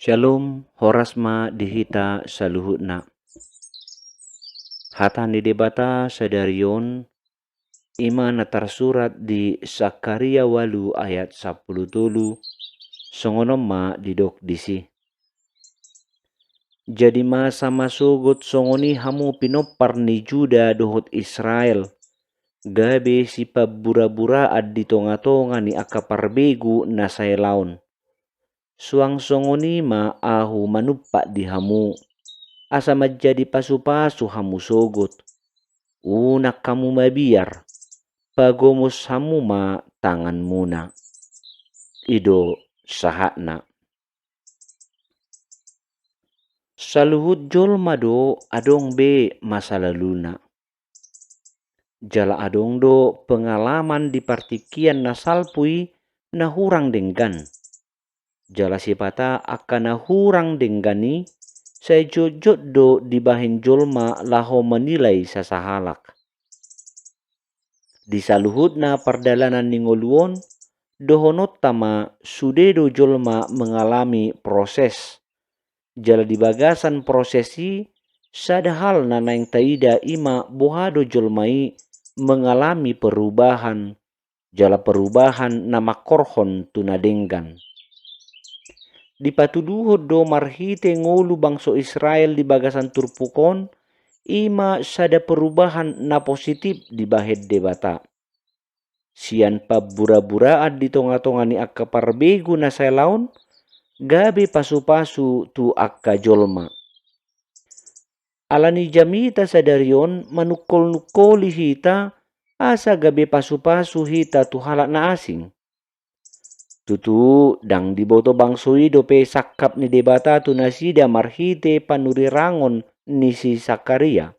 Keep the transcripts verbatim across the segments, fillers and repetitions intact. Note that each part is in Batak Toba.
Syalom, horas ma di hita saluhutna. Hata ni Debata sadari on, i ma na tarsurat di Sakaria ualu ayat sampulu tolu, songon on ma didok disi. Jadi masa ma sogot songon i hamu pinompar ni Juda dohot Israel, gabe sipambura-buraan di tonga-tonga ni angka parbegu na saelaon. Suang songon i ma Ahu manumpak di hamu, asa manjadi pasu-pasu hamu sogot. Unang hamu mabiar, pagomos hamu ma tanganmuna. I do sahatna. Saluhut jolma do adong be masa laluna. Jala adong do pengalaman di partingkian na salpu i na hurang denggan. Jala sipata angka na hurang denggan i, sai jotjot do dibahen jolma laho manilai sasahalak. Di saluhutna pardalanan ni ngolu on, dohononta ma sude do jolma mengalami proses. Jala di bagasan proses i, sada hal na naeng taida i ma boha do jolma i mengalami perubahan, jala perubahan na mangkorhon tu na denggan. Dipatuduhon do marhite ngolu bangso Israel di bagasan turpuk on, i ma sada perubahan na positif dibahen Debata. Sian pambura-buraan di tonga-tonga ni angka parbegu na saelaon, gabe pasu-pasu tu angka jolma. Alani jamita sadari on manungkol-nungkoli hita, asa gabe pasu-pasu hita tu halak na asing. Tutu, ndang diboto bangso i dope sangkap ni Debata tu nasida marhite panurirangon ni si Sakaria.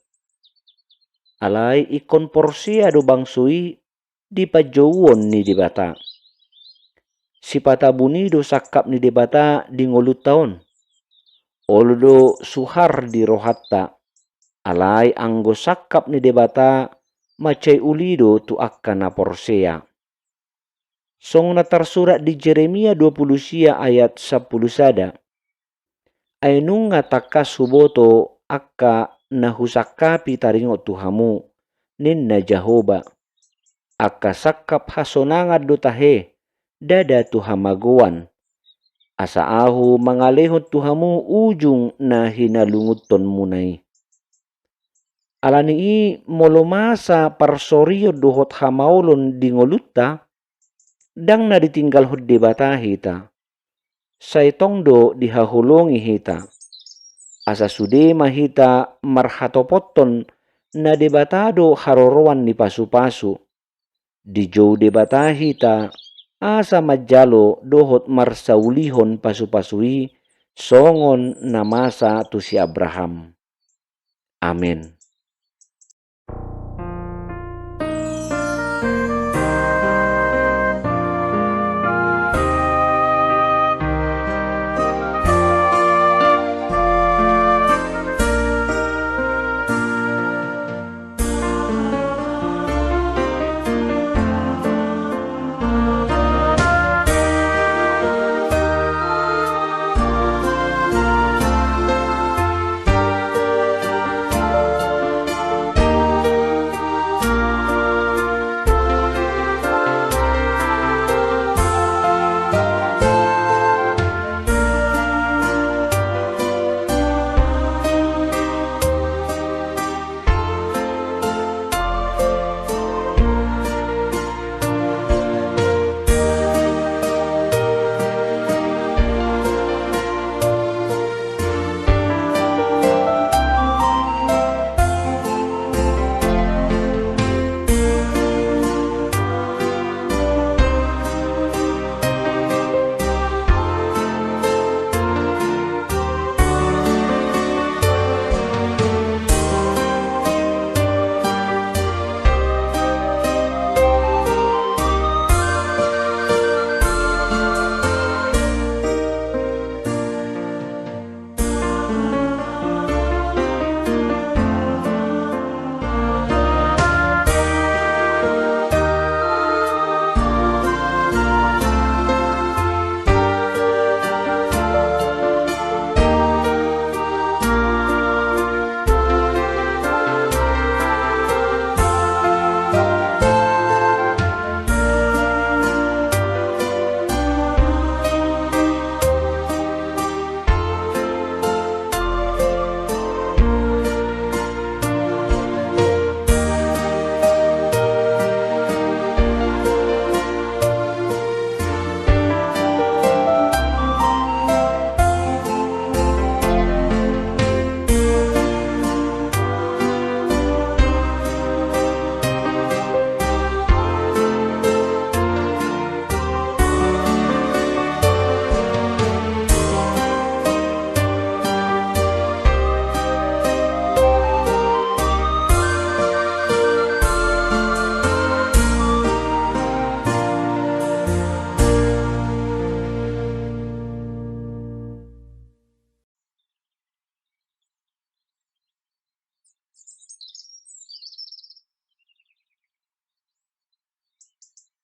Alai ingkon porsea do bangso i di panjouon ni Debata. Sipatabuni do sangkap ni Debata di ngolunta on. Olo do suhar di rohanta, alai anggo sangkap ni Debata mansai uli do tu angka na porsea. Songon na tarsurat di Jeremia dua pulu sia ayat sampulu sada. Ai nunga tangkas huboto angka na husangkapi taringot tu hamu, ninna Jahowa. Angka sangkap hasonangan do tahe, ndada tu hamagoan. Asa Ahu mangalehon tu hamu ujung na hinalungunhonmuna i. Alani i molo masa parsorion dohot hamaolon di ngolunta, ndang na ditinggalhon Debata hita. Sai tong do dihaholongi hita. Asa sude ma hita marhatopothon na Debata do haroroan ni pasu-pasu. Dijou Debata hita, asa manjalo dohot marsaulihon pasu-pasu i, songon na masa tu si Abraham. Amen.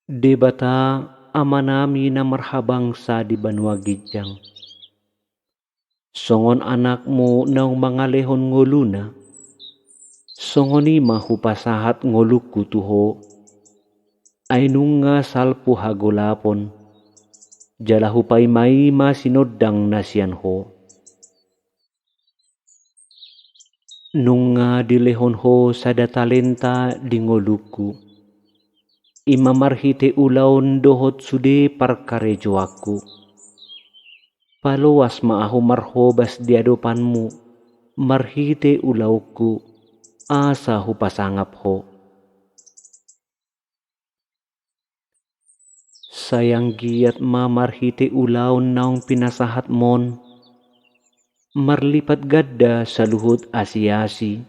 Debata, Amanami na marhabangsa di banua ginjang, songon anakmu naung mangalehon ngoluna, songon i ma hupasahat ngolungku tu ho. Ai nunga salpu hagolapon, jala hupaimaima sinondang na sian ho. Nunga dilehon ho sada talenta di ngolungku, i ma marhite ulaon dohot sude parkarejoanku. Paloas ma ahu marhobas di adopanmu marhite ulaonku, asa hupasangap ho. Sai anggiat ma marhite ulaon naung pinasahatmon, marlipat ganda saluhut asiasi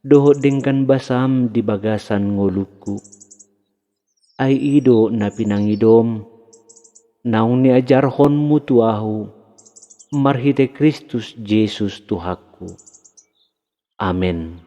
dohot denggan basam di bagasan ngolungku. Ai i do na pinangidom, naung niajarhonmu tu ahu, marhite Kristus Jesus Tuhanku. Amen.